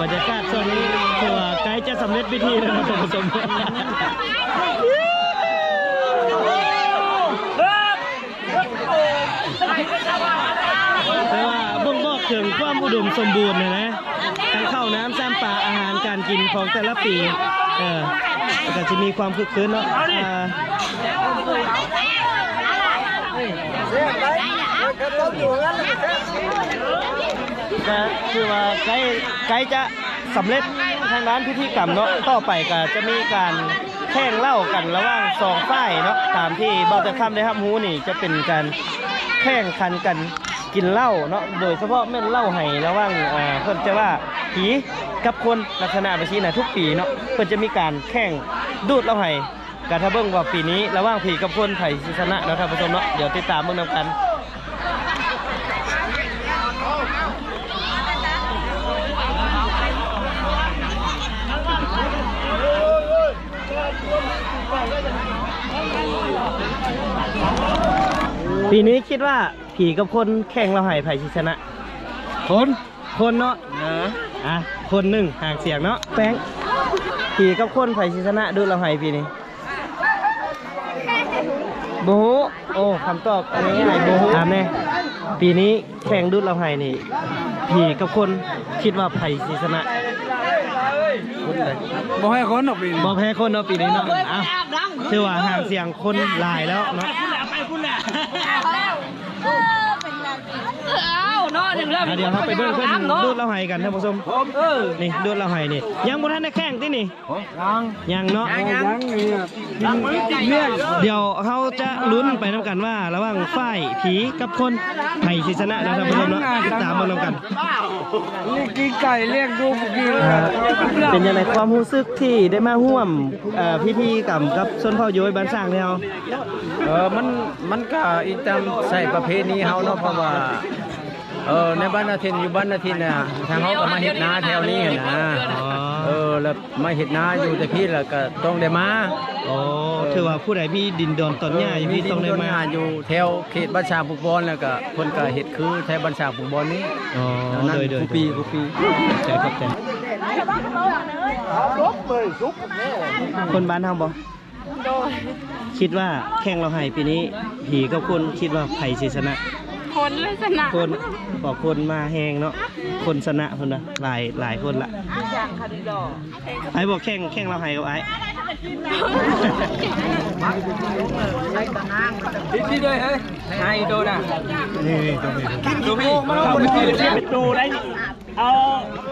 ບັນຍາກາດຊ່ວງນີ້ຖືວ່າໃກ້ຈະສຳເລັດພິທີແລ້ວເນາະທ່ານຜູ້ຊົມ. ແຕ່ວ່າບົ່ງບອກເຖິງຄວາມອຸດົມສົມບູນຫັ້ນນະ ທັງເຂົ້ານ້ຳຊ້ຳປາ ອາຫານການກິນຂອງແຕ່ລະປີ ເອີ ກໍຈະມີຄວາມຄຶກຄື້ນເນາະ ອ່າ ກໍຖືວ່າໃກ້ ໃກ້ຈະສຳເລັດທາງດ້ານພິທີກຳເນາະ ຕໍ່ໄປກໍຈະມີການ ແຂ່ງເຫຼົ້າກັນລະຫວ່າງສອງຝ່າຍເນາະ ຕາມທີ່ບ່າວແຕ່ຄຳໄດ້ຮັບຮູ້ນີ້ ຈະເປັນການແຂ່ງຂັນກັນກິນເຫຼົ້າເນາະ ໂດຍສະເພາະແມ່ນເຫຼົ້າໄຫລະຫວ່າງ ເອີ ເພິ່ນຈະວ່າຜີກັບຄົນ ລັກສະນະແບບຊີ້ນະ ທຸກປີເນາະ ເພິ່ນຈະມີການແຂ່ງດູດເຫຼົ້າໄຫ ກະຖ້າເບິ່ງວ່າປີນີ້ລະຫວ່າງຜີກັບຄົນໃຜຊິຊະນະເນາະທ່ານຜູ້ຊົມເນາະ ດຽວຕິດຕາມເບິ່ງນຳກັນ. ປີນີ້ຄິດວ່າຜີກັບຄົນແຂ່ງເລົ່າໄຫ ໃຜຊິຊະນະ? ຄົນ ຄົນເນາະ ເອີ ອ່ະ ຄົນໜຶ່ງຫາງສຽງເນາະ ແປ້ງ ຜີກັບຄົນໃຜຊິຊະນະດູດເລົ່າໄຫປີນີ້? ບໍ່ຮູ້. ໂອ້ ຄຳຕອບອັນນີ້ງ່າຍ ບໍ່ຮູ້. ຖາມແດ່ ປີນີ້ແຂ່ງດູດເລົ່າໄຫນີ້ ຜີກັບຄົນ ຄິດວ່າໃຜຊິຊະນະ? ຄົນໃດ? ບໍ່ແພ້ຄົນເນາະປີນີ້ ບໍ່ແພ້ຄົນເນາະປີນີ້ເນາະ. ເອົ້າ ຖືວ່າຫາງສຽງຄົນຫຼາຍແລ້ວເນາະ. ເອີ ເນາະ ດຽວເຮົາໄປເບິ່ງເພິ່ນດູດເລົ່າໄຫກັນທ່ານຜູ້ຊົມ. ເອີ ນີ້ດູດເລົ່າໄຫນີ້ ຍັງບໍ່ທັນໄດ້ແຂ່ງຕິນີ້? ຍັງ ຍັງເນາະ ຍັງ ຍັງ ດຽວເຮົາຈະລຸ້ນໄປນຳກັນວ່າ ລະຫວ່າງຝ່າຍຜີກັບຄົນ ໃຜຊິຊະນະເນາະທ່ານຜູ້ຊົມເນາະ. ຕິດຕາມເບິ່ງນຳກັນ. ກິນໄກ່ລຽກດູກິນ ເປັນຈັ່ງໃດຄວາມຮູ້ສຶກທີ່ໄດ້ມາຮ່ວມ ເອີ ພິທີກຳກັບຊົນເຜົ່າໂຢຍບ້ານຊ້າງແລ້ວ? ເອີ ມັນ ມັນກະອີງຕາມໃສ່ປະເພນີເຮົາເນາະ ເພາະວ່າ ເອີ ໃນບ້ານນາທິນ ຢູ່ບ້ານນາທິນນະ ທາງເຮົາກໍມາເຮັດນາແຖວນີ້ຫັ້ນນະ. ອໍ ເອີ ແລ້ວມາເຮັດນາຢູ່ແຕ່ພີ້ ແລ້ວກໍຕ້ອງໄດ້ມາ. ອໍ ເອີ ຖືວ່າຜູ້ໃດມີດິນດອນຕອນຫຍ້າຢູ່ພີ້ ຕ້ອງໄດ້ມາ ຢູ່ແຖວເຂດບ້ານຊ້າງພູບອນ ແລ້ວກໍເພິ່ນກໍເຮັດຄືແຖວບ້ານຊ້າງພູບອນນີ້. ອໍ ໂດຍໆ ທຸກປີ ທຸກປີ. ຂອບໃຈ ຂອບໃຈ. ຄົນບ້ານເຮົາບໍ່? ໂດຍ ຄິດວ່າແຂ່ງເລົ່າໄຫປີນີ້ ຜີກັບຄົນ ຄິດວ່າໃຜຊິຊະນະ? ຄົນແຫຼະຊະນະ. ຄົນ ເພາະຄົນມາແຮງເນາະ ຄົນຊະນະເພິ່ນວ່າ ຫຼາຍ ຫຼາຍຄົນລະ. ໄປບໍ່ ແຂ່ງ ແຂ່ງເລົ່າໄຫກັບອ້າຍ? ໄປໂຕນະ ນີ້ ນີ້ ໂຕນີ້ ໂຕໄດ້ ເອົາ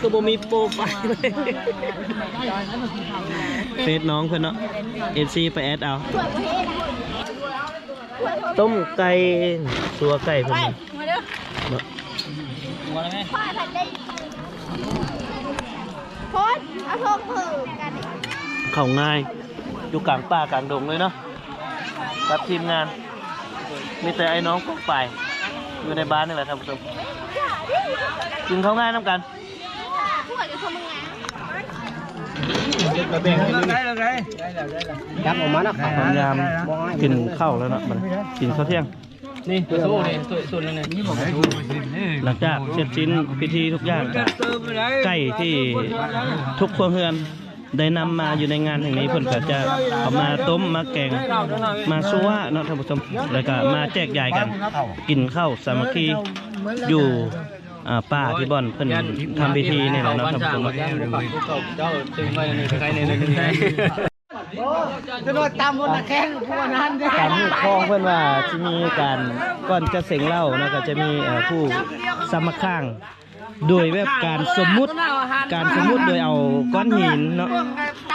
ກໍບໍ່ມີໂປຣໄຟລ໌ເລີຍ ເຟສນ້ອງເພິ່ນເນາະ ເອັຟຊີໄປແອັດເອົາ. ຕົ້ມໄກ່ ຊົ່ວໄກ່ເພິ່ນ ມາເດີ ເນາະ ໂພດ ເອົາໂທເພີ່ມກັນ ເຂົ້າງ່າຍ ຢູ່ກາງປ່າກາງດົງເລີຍເນາະ ກັບທີມງານ ມີແຕ່ອ້າຍນ້ອງປ້ອງປາຍ ຢູ່ໃນບ້ານນີ້ແຫຼະທ່ານຜູ້ຊົມ ກິນເຂົ້າງ່າຍນຳກັນ. ຈັບອອກມາເນາະ ພະຍາຍາມກິນເຂົ້າແລ້ວເນາະ ບັດນີ້ກິນເຂົ້າທ່ຽງ ນີ້ ໂຊນີ້ ໂຊນີ້ ຫຼັງຈາກເສັດສິ້ນພິທີທຸກຢ່າງ ໄກ່ທີ່ທຸກຄົວເຮືອນໄດ້ນຳມາຢູ່ໃນງານແຫ່ງນີ້ ເພິ່ນກໍຈະເອົາມາຕົ້ມ ມາແກງ ມາຊົ່ວເນາະທ່ານຜູ້ຊົມ ແລ້ວກໍມາແຈກຢາຍກັນ ກິນເຂົ້າສາມັກຄີຢູ່ ອ່າ ປ່າທີ່ບ່ອນເພິ່ນທຳພິທີນີ້ແຫຼະເນາະທ່ານຜູ້ຊົມເນາະ. ຕາມຮີດຄອງເພິ່ນວ່າຊິມີການ ກ່ອນຈະເສັງເຫຼົ້າເນາະ ກໍຈະມີ ເອີ ຜູ້ສຳມະຂ້າງ ໂດຍແບບການສົມມຸດ ການສົມມຸດໂດຍເອົາກ້ອນຫີນເນາະ ເ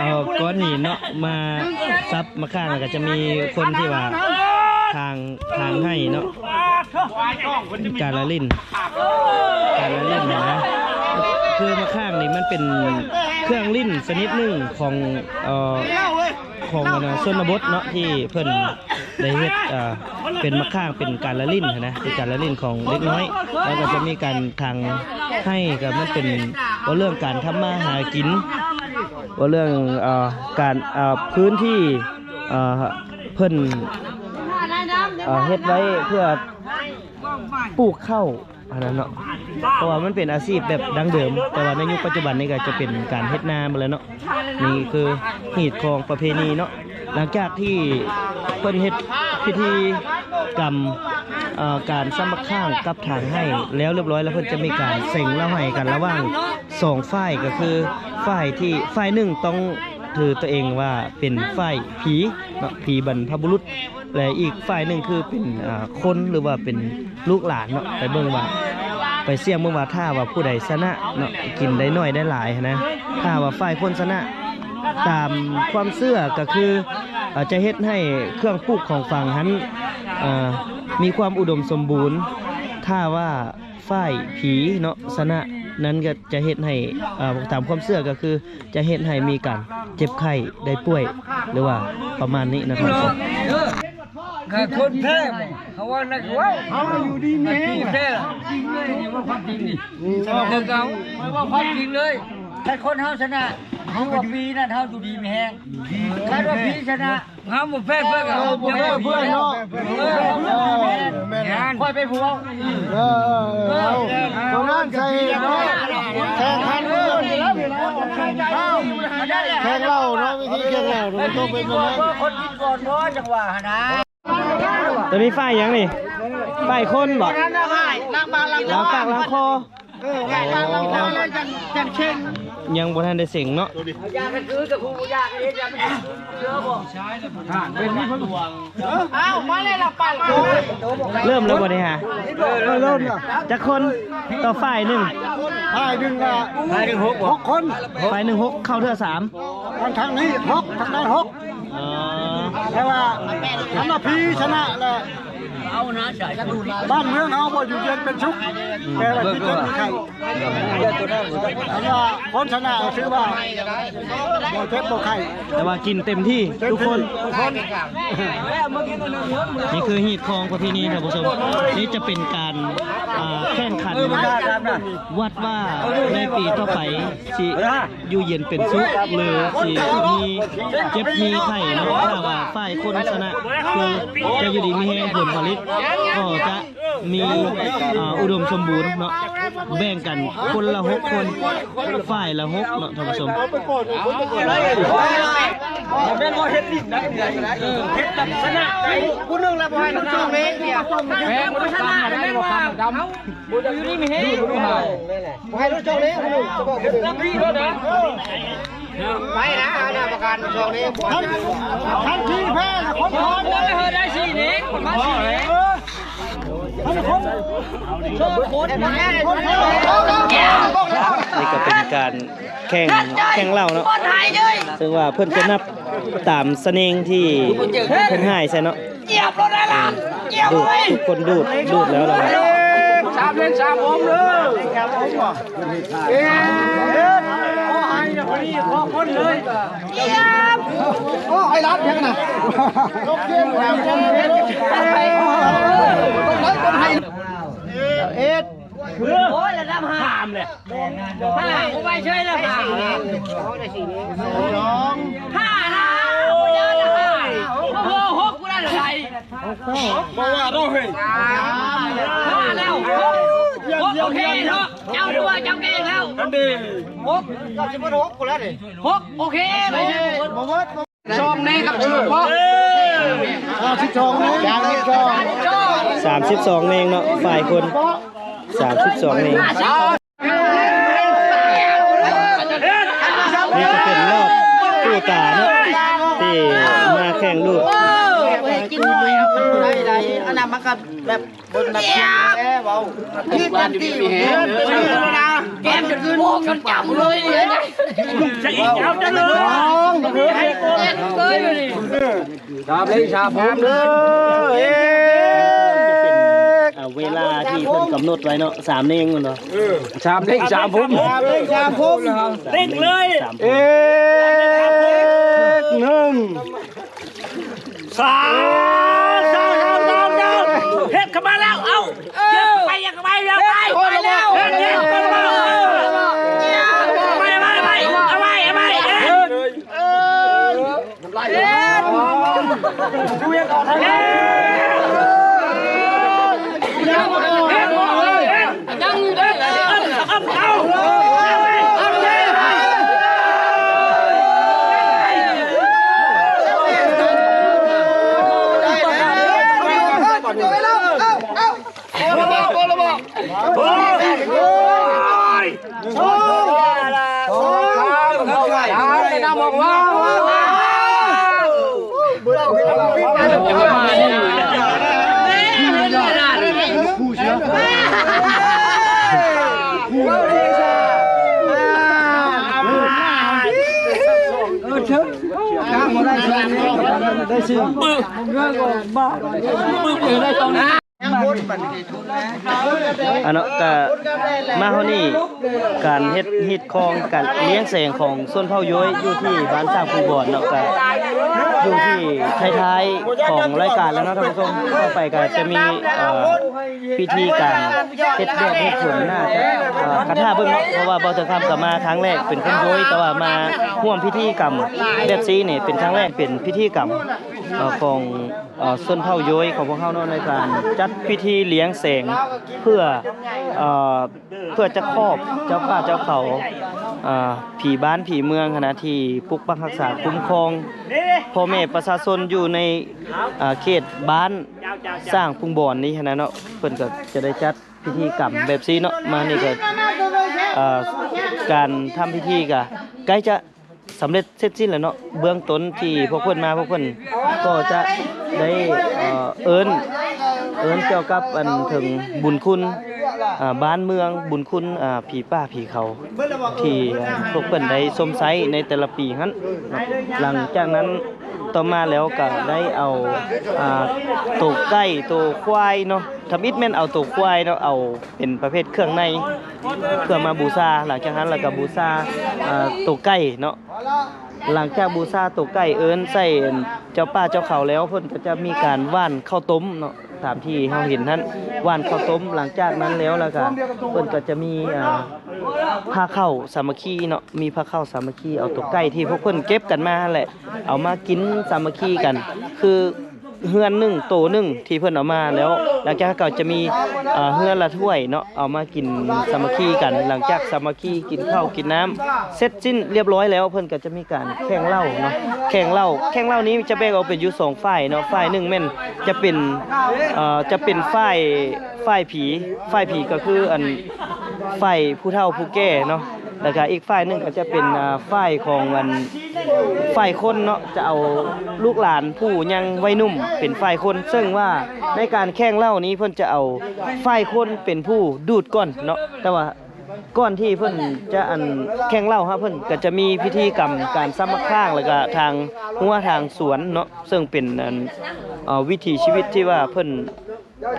ອົາກ້ອນຫີນເນາະມາສັບມະຂ້າງ ແລ້ວກໍຈະມີຄົນທີ່ວ່າທາງ ທາງໃຫ້ເນາະ ການລະຫຼິ້ນ ການລະຫຼິ້ນນະ ຄືມະຂ້າງນີ້ມັນເປັນເຄື່ອງຫຼິ້ນຊະນິດໜຶ່ງຂອງ ເອີ ຂອງອັນນ່າຊົນນະບົດເນາະ ທີ່ເພິ່ນ ໄດ້ເຮັດ ເອີ ເປັນມະຂ້າງ ເປັນການລະຫຼິ້ນຫັ້ນນະ ເປັນການລະຫຼິ້ນຂອງເດັກນ້ອຍ ແລ້ວກໍຈະມີການທາງໃຫ້ ກໍມັນເປັນ ເວົ້າເລື່ອງການທຳມາຫາກິນ ເວົ້າເລື່ອງ ເອີ ການ ເອີ ພື້ນທີ່ ເອີ ເພິ່ນ ເອີ ເຮັດໄວ້ເພື່ອປູກເຂົ້າ ອັນນັ້ນເນາະ ເພາະວ່າມັນເປັນອາຊີບແບບດັ້ງເດີມ ແຕ່ວ່າໃນຍຸກປັດຈຸບັນນີ້ກໍຈະເປັນການເຮັດນາໝົດແລ້ວເນາະ. ນີ້ຄືຮີດຄອງປະເພນີເນາະ ຫຼັງຈາກທີ່ເພິ່ນເຮັດພິທີກຳ ເອີ ການສຳມະຂ້າງກັບທາງໃຫ້ແລ້ວລຽບຮ້ອຍ ແລ້ວເພິ່ນຈະມີການເສັງເຫຼົ້າໄຫ້ກັນລະຫວ່າງສອງຝ່າຍ ກໍຄືຝ່າຍທີ່ ຝ່າຍໜຶ່ງຕ້ອງຖືຕົວເອງວ່າເປັນຝ່າຍຜີເນາະ ຜີບັນພະບຸລຸດ ແລະ ອີກຝ່າຍໜຶ່ງຄືເປັນ ອ່າ ຄົນ ຫຼືວ່າເປັນລູກຫຼານເນາະ ໄປເບິ່ງວ່າ ໄປສ່ຽງເບິ່ງວ່າ ຖ້າວ່າຜູ້ໃດຊະນະເນາະ ກິນໄດ້ໜ້ອຍໄດ້ຫຼາຍຫັ້ນນະ ຖ້າວ່າຝ່າຍຄົນຊະນະ ຕາມຄວາມເຊື່ອກໍຄື ເອີ ຈະເຮັດໃຫ້ເຄື່ອງປູກຂອງຝັງຫັ້ນ ເອີ ມີຄວາມອຸດົມສົມບູນ ຖ້າວ່າ ຝ່າຍຜີເນາະ ຊະນະນັ້ນກໍຈະເຮັດໃຫ້ ເອີ ຕາມຄວາມເຊື່ອກໍຄືຈະເຮັດໃຫ້ມີການເຈັບໄຂ້ໄດ້ປ່ວຍ ຫຼືວ່າປະມານນີ້ນະທ່ານຜູ້ຊົມ. ກະຄົນແພ້ ເຂົາວ່ານັ້ນກໍເວົ້າ ເຮົາຢູ່ດີມີແຮງ ແທ້ ຈິງເລີຍ ນີ້ເວົ້າຄວາມຈິງນີ້ ອືມ ເວົ້າຄວາມຈິງເລີຍ ຖ້າຄົນເຮົາຊະນະ ເຮົາກໍດີ ປີນັ້ນເຮົາຢູ່ດີມີແຮງ ຄັນວ່າຜີຊະນະ ເຮົາບໍ່ແພ້ເພິ່ນ ເຮົາບໍ່ແພ້ເພິ່ນເນາະ ເອີ ຂ້ອຍເປັນຜູ້ເວົ້າ ເອີ ເອີ ເອົາ ເອົານັ້ນໃສ່ ແຂ່ງຂັນກັນ ແຂ່ງເຫຼົ້າເນາະ ວິທີແຂ່ງເຫຼົ້າ ມັນຕ້ອງເປັນແບບນັ້ນ ຄົນກິນກ່ອນບໍ່ ຈັ່ງວ່າຫັ້ນນະ. ຕົວນີ້ຝ່າຍຫຍັງນີ້? ຝ່າຍຄົນບໍ່? ລ້າງປາກລ້າງຄໍ. ເອີ ລ້າງປາກລ້າງຄໍແລ້ວຈັ່ງ ຈັ່ງເສັງ ຍັງບໍ່ທັນໄດ້ເສັງເນາະ. ອ້າວ ມາແລ້ວ ລ້າງປາກລ້າງຄໍ ເລີ່ມແລ້ວບໍ່ນີ້ຫາ? ເອີ ເລີ່ມແລ້ວ. ຈັກຄົນຕໍ່ຝ່າຍໜຶ່ງ? ຝ່າຍໜຶ່ງກໍ ຝ່າຍໜຶ່ງຫົກ ຫົກຄົນ ຝ່າຍໜຶ່ງຫົກ ເຂົ້າເທື່ອສາມ ທາງ ທາງນີ້ຫົກ ທາງນັ້ນຫົກ. ອໍ ແຕ່ວ່າຄັນວ່າຜີຊະນະແລ້ວ ບ້ານເມືອງເຮົາບໍ່ຢູ່ເຢັນເປັນສຸກ ແຕ່ວ່າມີເຈັບມີໄຂ້ ຄັນວ່າຄົນຊະນະຖືວ່າບໍ່ເຈັບບໍ່ໄຂ້ ແຕ່ວ່າກິນເຕັມທີ່ ເຕັມທີ່ທຸກຄົນ ທຸກຄົນ. ນີ້ຄືຮີດຄອງປະເພນີທ່ານຜູ້ຊົມ ນີ້ຈະເປັນການ ອ່າ ແຂ່ງຂັນ ວັດວ່າໃນປີຕໍ່ໄປຊິ ຢູ່ເຢັນເປັນສຸກ ຫຼື ຊິມີເຈັບມີໄຂ້ເນາະ. ຖ້າວ່າຝ່າຍຄົນຊະນະ ຄືຈະຢູ່ດີມີແຮງ ຜົນຜະລິດກໍຈະມີ ອ່າ ອຸດົມສົມບູນເນາະ. ແບ່ງກັນຄົນລະຫົກຄົນ ຝ່າຍລະຫົກເນາະທ່ານຜູ້ຊົມ. ແມ່ນບໍ່ເຮັດດິນໄດ້ ເອີ ເຮັດແບບຊະນະ ຜູ້ໜຶ່ງລະບໍ່ໃຫ້ມັນສົ່ງເລີຍ ແມ່ນບໍ່ຊະນະ ແມ່ນວ່າ ບໍ່ຢູ່ນີ້ມີແຮງ ບໍ່ໃຫ້ລົດຈອດເລີຍ ໄປນະ ເອົານະ ປະກາດຈອດເລີຍ ຄັນ ຄັນທີ່ແພ້ນະ ຄົນ ໂອ້ ໂອ້ ໄດ້ສີ່ນີ້ ມາສີ່ນີ້ ເອີ ນີ້ກໍເປັນການແຂ່ງ ແຂ່ງເຫຼົ້າເນາະ ເຊິ່ງວ່າເພິ່ນຈະນັບຕາມສະເໜ່ງທີ່ເພິ່ນຫາຍໃສ່ເນາະ. ດູດ ທຸກຄົນດູດ ດູດແລ້ວລະ. ສາມເຫຼັ້ງສາມຫົມເດີ. ໂອ້ ໄອ້ລັດແທ້ນະ. ເອັດ ໂອ້ຍ ລະດັບຫ້າ ສາມແຫຼະ. ຫ້າ ບໍ່ໄປເຊີຍລະ ຫ້າ ຫ້ານະ. ໂອ້ຍ ໂອ້ໂຫ ຫົກ ກູໄດ້ເທົ່າໃດ? ບໍ່ວ່າເນາະເຮີ້ຍ. ຫ້າແລ້ວ ຫົກ ຫົກ ໂອເຄເນາະ. ເຈົ້າດູວ່າເຈົ້າເກັ່ງແລ້ວ. ອັນນີ້ ຫົກ ເຈົ້າຊິເບິດຫົກພຸ້ນແລ້ວນີ້. ຫົກ ໂອເຄ ບໍ່ເບິດ ບໍ່ເບິດ. ສອງເໜ່ງກັບ ເອີ ສາມສິບສອງເໜ່ງ ສາມສິບສອງເໜ່ງເນາະ ຝ່າຍຄົນ ສາມສິບສອງເໜ່ງ. ນີ້ກໍເປັນຮອບຕູ້ຕາເນາະ ທີ່ມາແຂ່ງດູດ. ໂອ້ຍ ກິນໜ້ອຍ ເອົາໄດ້ ອັນນັ້ນມັນກໍແບບ ເບິ່ງແບບແລ້ວເວົ້າ ແກມຈົນໂກກັນຈ້ຳເລີຍ. ຈະອີກເອົາຈັງເລີຍ ສາມເຫຼັ້ງສາມຫົມເດີ. ເອີ ເວລາທີ່ເພິ່ນກຳນົດໄວ້ເນາະ ສາມເໜ່ງແມ່ນບໍ່? ເອີ ສາມເຫຼັ້ງສາມຫົມ ສາມເຫຼັ້ງສາມຫົມ ເລັ່ງເລີຍ. ເອັກ ໜຶ່ງ ສາມ ສາມ ສາມ ສາມ ເຮັດເຂົ້າມາແລ້ວ ເອົາ ເອີ ຢາກໄປ ຢາກໄປ ຢາກໄປ ເຮັດ ເຮັດ ເຮັດ ເຮັດ ເອົາໄວ້ ເອົາໄວ້ ເອົາໄວ້ ເອົາໄວ້ ເຮັດ ເຮັດ. ອັນເນາະ ກະມາຮອດນີ້ ການເຮັດຮີດຄອງ ການລ້ຽງແສງຂອງຊົນເຜົ່າໂຢຍ ຢູ່ທີ່ບ້ານຊ້າງພູບອນເນາະ ກະຢູ່ທີ່ທ້າຍໆຂອງລາຍການແລ້ວເນາະທ່ານຜູ້ຊົມ. ຕໍ່ໄປກະຈະມີ ເອີ ພິທີການເຮັດແດດເຮັດຝົນ ໜ້າຈະ ເອີ ກະຖ້າເບິ່ງເນາະ ເພາະວ່າບ່າວເຖິງຄຳກະມາຄັ້ງແລກເປັນຄົນໂຢຍ ແຕ່ວ່າມາຮ່ວມພິທີກຳແບບຊີ້ນີ້ເປັນຄັ້ງແລກ ເປັນພິທີກຳ ເອີ ຂອງ ເອີ ຊົນເຜົ່າໂຢຍຂອງພວກເຮົາເນາະ ໃນການຈັດພິທີລ້ຽງແສງ ເພື່ອ ເອີ ເພື່ອຈະຂອບເຈົ້າປ່າເຈົ້າເຂົາ ເອີ ຜີບ້ານຜີເມືອງຫັ້ນນະ ທີ່ປົກປັກຮັກສາຄຸ້ມຄອງພໍ່ແມ່ປະຊາຊົນຢູ່ໃນ ເອີ ເຂດບ້ານຊ້າງພຸງບອນນີ້ຫັ້ນນະເນາະ. ເພິ່ນກໍຈະໄດ້ຈັດພິທີກຳແບບຊີ້ເນາະ. ມານີ້ກໍ ເອີ ການທຳພິທີກໍໃກ້ຈະ ສຳເລັດເສັດສິ້ນແລ້ວເນາະ. ເບື້ອງຕົ້ນທີ່ພວກເພິ່ນມາ ພວກເພິ່ນກໍຈະໄດ້ ເອີ ເອີ້ນ ເອີ້ນກ່ຽວກັບອັນເຖິງບຸນຄຸນ ອາ ບ້ານເມືອງ ບຸນຄຸນ ອາ ຜີປ່າຜີເຂົາ ທີ່ ອາ ພວກເພິ່ນໄດ້ຊົມໃຊ້ໃນແຕ່ລະປີຫັ້ນເນາະ. ຫຼັງຈາກນັ້ນຕໍ່ມາແລ້ວກໍໄດ້ເອົາ ອາ ໂຕໄກ່ໂຕຄວາຍເນາະ ທຳອິດແມ່ນເອົາໂຕຄວາຍເນາະ ເອົາເປັນປະເພດເຄື່ອງໃນ ເພື່ອມາບູຊາ. ຫຼັງຈາກນັ້ນແລ້ວກໍບູຊາ ອາ ໂຕໄກ່ເນາະ. ຫຼັງຈາກບູຊາໂຕໄກ່ ເອີ້ນໃສ່ເຈົ້າປ່າເຈົ້າເຂົາແລ້ວ ເພິ່ນກໍຈະມີການຫວ່ານເຂົ້າຕົ້ມເນາະ ຕາມທີ່ເຮົາເຫັນຫັ້ນ ຫວ່ານເຂົ້າຕົ້ມ. ຫຼັງຈາກນັ້ນແລ້ວ ແລ້ວກໍເພິ່ນກໍຈະມີ ອາ ພາເຂົ້າສາມັກຄີເນາະ ມີພາເຂົ້າສາມັກຄີ ເອົາໂຕໄກ່ທີ່ພວກເພິ່ນເກັບກັນມາຫັ້ນແຫຼະ ເອົາມາກິນສາມັກຄີກັນ ຄື ເຮືອນໜຶ່ງໂຕໜຶ່ງທີ່ເພິ່ນເອົາມາແລ້ວ. ຫຼັງຈາກນັ້ນກໍຈະມີ ເອີ ເຮືອນລະຖ້ວຍເນາະ ເອົາມາກິນສາມັກຄີກັນ. ຫຼັງຈາກສາມັກຄີກິນເຂົ້າກິນນ້ຳເສັດສິ້ນລຽບຮ້ອຍແລ້ວ ເພິ່ນກໍຈະມີການແຂ່ງເຫຼົ້າເນາະ ແຂ່ງເຫຼົ້າ. ແຂ່ງເຫຼົ້ານີ້ຈະແບ່ງອອກເປັນຢູ່ສອງຝ່າຍເນາະ. ຝ່າຍໜຶ່ງແມ່ນຈະເປັນ ເອີ ຈະເປັນຝ່າຍ ຝ່າຍຜີ ຝ່າຍຜີກໍຄືອັນ ຝ່າຍຜູ້ເຖົ້າຜູ້ແກ່ເນາະ. ແລ້ວກະອີກຝ່າຍໜຶ່ງກໍຈະເປັນ ອ່າ ຝ່າຍຂອງອັນ ຝ່າຍຄົນເນາະ ຈະເອົາລູກຫຼານຜູ້ຍັງໄວໜຸ່ມເປັນຝ່າຍຄົນ ເຊິ່ງວ່າໃນການແຂ່ງເຫຼົ້ານີ້ເພິ່ນຈະເອົາຝ່າຍຄົນເປັນຜູ້ດູດກ່ອນເນາະ ແຕ່ວ່າ ກ່ອນທີ່ເພິ່ນຈະອັນແຂ່ງເຫຼົ້າຮະ ເພິ່ນກໍຈະມີພິທີກຳການສຳມະຄາງ ແລ້ວກະທາງຮົ້ວທາງສວນເນາະ ເຊິ່ງເປັນອັນ ເອີ ວິຖີຊີວິດທີ່ວ່າເພິ່ນ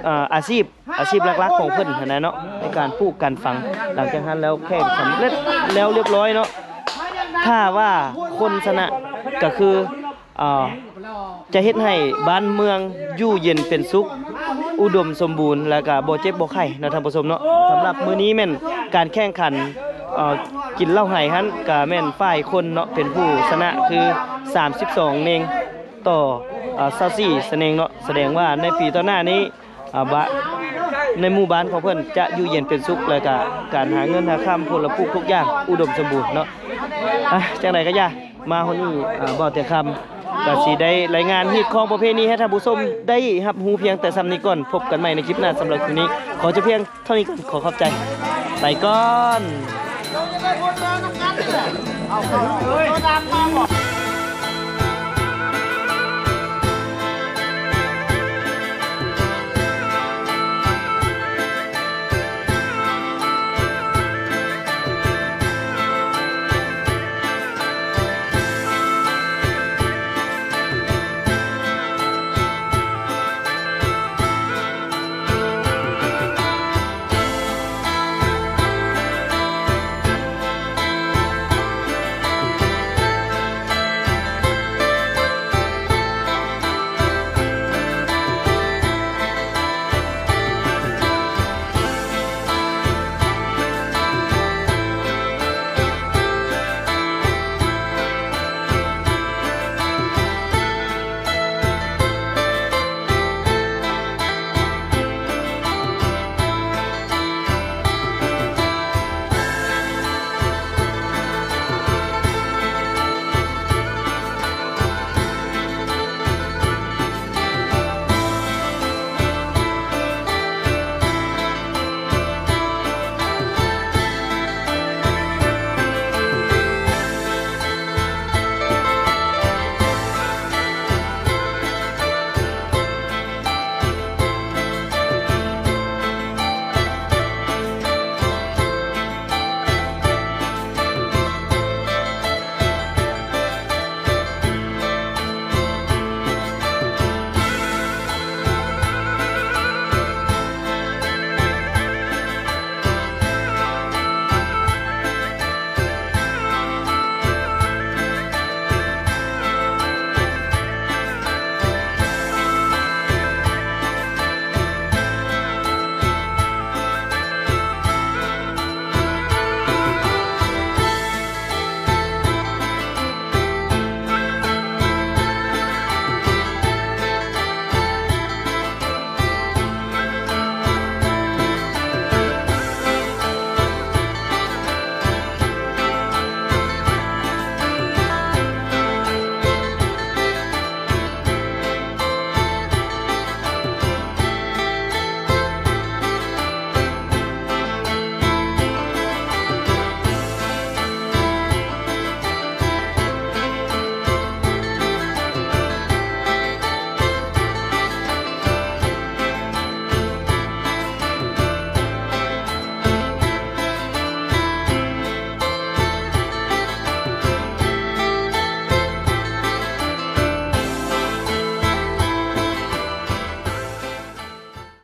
ເອີ ອາຊີບ ອາຊີບຫຼັກໆຂອງເພິ່ນຫັ້ນນະເນາະ ໃນການປູກການຝັງ. ຫຼັງຈາກນັ້ນແລ້ວແຂ່ງສຳເລັດແລ້ວລຽບລ້ອຍເນາະ ຖ້າວ່າຄົນຊະນະກໍຄື ອ່າ ຈະເຮັດໃຫ້ບ້ານເມືອງຢູ່ເຢັນເປັນສຸກ ອຸດົມສົມບູນ ແລ້ວກະບໍ່ເຈັບບໍ່ໄຂ້ເນາະທ່ານຜູ້ຊົມເນາະ. ສຳລັບມື້ນີ້ແມ່ນການແຂ່ງຂັນ ເອີ ກິນເຫຼົ້າໄຮ່ຫັ້ນ ກະແມ່ນຝ່າຍຄົນເນາະ ເປັນຜູ້ຊະນະຄື ສາມສິບສອງເໜັງ ຕໍ່ ເອີ ຊາວສີ່ສະເໜັງເນາະ. ສະແດງວ່າໃນປີຕໍ່ໜ້ານີ້ ອ່າ ບ້ານ ໃນໝູ່ບ້ານຂອງເພິ່ນຈະຢູ່ເຢັນເປັນສຸກ ແລ້ວກະການຫາເງິນຫາຄຳ ຜົນລະປູກທຸກຢ່າງອຸດົມສົມບູນເນາະ. ອ່ະ ຈັ່ງໃດກໍຢ່າ ມາຮອດນີ້ ອ່າ ບ່າວແຕງຄຳກໍຊິໄດ້ລາຍງານຮີດຄອງປະເພນີໃຫ້ທ່ານຜູ້ຊົມໄດ້ຮັບຮູ້ພຽງແຕ່ສ່ຳນີ້ກ່ອນ. ພົບກັນໃໝ່ໃນຄລິບໜ້າ. ສຳລັບຄລິບນີ້ຂໍຈົບພຽງເທົ່ານີ້ກ່ອນ. ຂໍຂອບໃຈ. ໄປກ່ອນ.